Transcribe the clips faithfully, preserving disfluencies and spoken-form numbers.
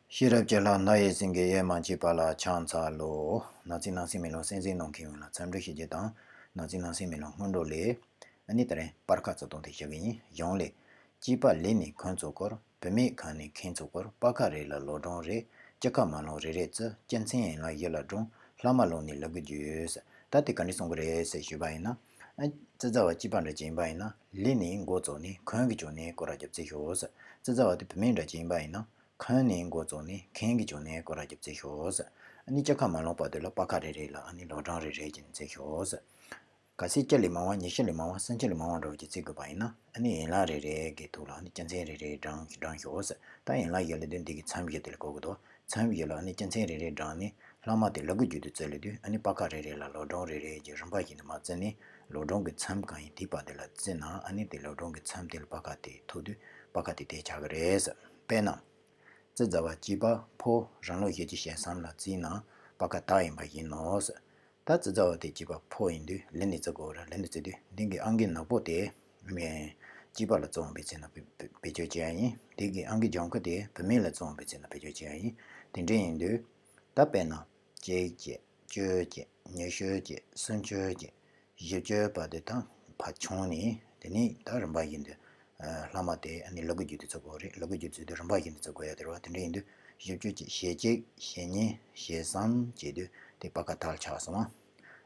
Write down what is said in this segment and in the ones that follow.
ཤེས་རབ་ཀྱི་ལྷ་རྣ་བའི་སེང་གེ། གཡེར་མ་མཆིས་པ་ལ་ཕྱག་འཚལ་ལོ། ནག་རྩིས་སྣང་སྲིད་མེ་ལོང་གསན་གཟིགས་གནང་མཁན་ཡོངས་ལ་འཚམས་འདྲི་ཞུ་རྒྱུ་དང་། ནག་རྩིས་སྣང་སྲིད་མེ་ལོང་སྔོན་འགྲོ་ལས། ཨ་ནི་དེ་རིང་སྤར་ཁ་བརྩི་སྟངས་དེ་ཞུ་གི་ཡིན། གཞུང་ལས། སྐྱེས་པ་ལས་ནས་འཁོན་ཚུགས་སྐོར། བུད་མེད་ཁམས་ནས་ཁེངས་ཚུགས་སྐོར། སྤར་ཁ་རེ་ལ་ལོ་གྲངས་རེ། སྐྱེ་ཁམས་མ་ལོང་རེ་རེ་བརྩི། སྐྱེ་མཚམས་ཡན་ལག་བཞི་ལ་བགྲངས། ལྷག་མ་ལོང་ནས་ལབ་དགོས་རྒྱུ། ད་དེ་ག་འདྲ་གསུང་གི་རེད་ཟེར་ཞུས་པ་ཡིན་ན། ཨ། རྩི་རྩ་བ་སྐྱེས་པ་འདྲ་ཅིག་ཡིན་པ་ཡིན་ན། ལས་ནས་འགོ་བཙུགས་ནས་འཁོན་གྱི་ཕྱོགས་ནས་སྐོར་ར་རྒྱབ་རྩིས་ཤོག་ཟེར། རྩི་རྩ་བ་དེ་བུད་མེད་འདྲ་ཅིག་ཡིན་པ་ཡིན་ན། འཁོན་ནས་འགོ་བཙུགས་ནས་ཁེངས་ཀྱི་ཕྱོགས་ནས་སྐོར་ར་རྒྱབ་རྩིས་ཤོག་ཟེར། ཨ་ནི་སྐྱེ་ཁམས་མ་ལོང་བར་དུ་ལ་སྤར་ཁ་རེ་རེ་ལ་ཨ་ནི་ལོ་གྲངས་རེ་རེ་བྱས་ནས་བརྩི་ཤོག་ཟེར། གལ་སྲིད་བཅུ་ལས་མང་བ། ཉི་ཤུ་ལས་མང་བ། སུམ་ཅུ་ལས་མང་བ་འདྲ་བོ་ཅིག་བརྩི་དགོས་པ་ཡིན་ན། ཨ་ནི་ཡན་ལག་རེ་རེ་གི་ཐོག་ལ་ཨ་ནི་སྐྱེ་མཚམས་རེ་རེ་བགྲང་བགྲང་ཤོག་ཟེར། ད་ཡན་ལག་བཞི་ལབ་དུས་འདི་གི་མཚམས་བཞི་དེ་ལ་གོ་གི་འདུག་མཚམས་བཞི་ལ་ཨ་ནི་སྐྱེ་མཚམས་རེ་རེ་བགྲངས་ནས་ལྷག་མ་དེ་ལབ་དགོས་རྒྱུ་དེ་བརྩི་ལབ་དུས། ཨ་ནི་སྤར་ཁ་རེ་རེ་ལ་ལོ་གྲངས་རེ་རེ་གྱི་རིམ་པ་བཞིན་དུ་མར་བརྩིས་ནས། ལོ་གྲངས་ཀྱི་མཚམས་གང་ཡིན་དེའི་བར་དེ་ལ་བརྩིས་ན། ཨ་ནི་དེ་ལོ་གྲངས་ཀྱི་མཚམས་དེ་ལ་སྤར་ཁ་དེ་ཐུག་དུས་སྤར་ཁ་དེ་དེ་ཆགས་ཀྱི་རེད་ཟེར། དཔེར་ན། རྩི་རྩ་བ་སྐྱེས་པ་ཕོ་རང་ལོ་བཞི་བཅུ་ཞེ་གསུམ་ལ་བརྩིས་ན་སྤར་ཁ་དག་ཡིན་པ་ཡིན་ནོ་ཟེར། ད་རྩི་རྩ་བ་དེ་སྐྱེས་པ་ཕོ་ཡིན་དུས་ལས་ནས་བརྩི་དགོས་ར། ལས་ནས་བརྩི་དུས་འདི་གི་ཨང་ཀི་ནག་པོ་དེ་སྐྱེས་པ་ལ་བརྩི་བ་འབད་བརྩིས་ན་བེད་བེད་སྤྱོད་བྱེད་ཡ་ཡིན། འདི་གི་ཨང་ཀི་ལྗང་ཁུ་དེ་བུད་མེད་ལ་བརྩི་བ་འབད་བརྩིས་ན་བེད་སྤྱོད་བྱེད་ཡ་ཡིན། དེ་འདྲ་ཡིན་དུས། ད་དཔེར་ན། གཅིག་བྱས། བཅུ་བྱས། ཉི་ཤུ་བྱས། སུམ་ཅུ་བྱས། བཞི་བཅུ་བར་དུ་ད་ཕར་བྱུང་ནས། དེ་ནས་ད་རིམ་པ་བཞིན་དུ། ཨ། ལྷག་མ་དེ་ཨ་ནི་ལབ་དགོས་རྒྱུ་དེ་བརྩི་དགོས་རེད། ལབ་དགོས་རྒྱུ་བརྩི་དུས་རིམ་པ་བཞིན་དུ་བརྩི་དགོས་ཡ་དེ་རེད་བ། དེ་འདྲ་ཡིན་དུས་བཞི་བཅུ་བྱས། ཞེ་གཅིག་ཞེ་གཉིས། ཞེ་གསུམ་བྱས་དུས་དེ་སྤར་ཁ་དག་ཆགས་སོང་ང་།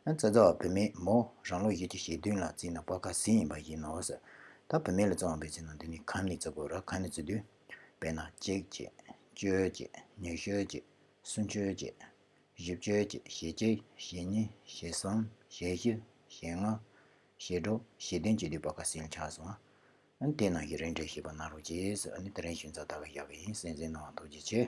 ཨ། རྩི་རྩ་བ་བུད་མེད་མོ་རང་ལོ་བཞི་བཅུ་ཞེ་བདུན་ལ་བརྩིས་ན་སྤར་ཁ་ཟིན་ཡིན་པ་ཡིན་ནོ་ཟེར། ད་བུད་མེད་ལ་བརྩི་བ་འབད་བརྩིས་ན་འདི་ནི་ཁམས་ནས་བརྩི་དགོས་ར། ཁམས་ནས་བརྩི་དུས། དཔེར་ན། གཅིག་བྱས། བཅུ་བྱས། ཉི་ཤུ་བྱས། སུམ་ཅུ་བྱས། བཞི་བཅུ་བྱས། ཞེ་གཅིག་ཞེ་གཉིས། ཞེ་གསུམ། ཞེ་བཞི། ཞེ་ལྔ། ཞེ་དྲུག་ཞེ་བདུན་བྱས་དུས་སྤར་ཁ་ཟིན་ཆགས་སོང་ང་། ཨ་ནི་དེ་ནང་བཞིན་རེ་འདྲ་ཤེས་པ་གནང་རོགས་གྱིས་ཟེར། ཨ་ནི་དེ་རིང་ཞུ་མཚམས་ད་ག་བཞག་གི་ཡིན། གསན་གཟིགས་གནང་བ་ཐུགས་རྗེ་ཆེ།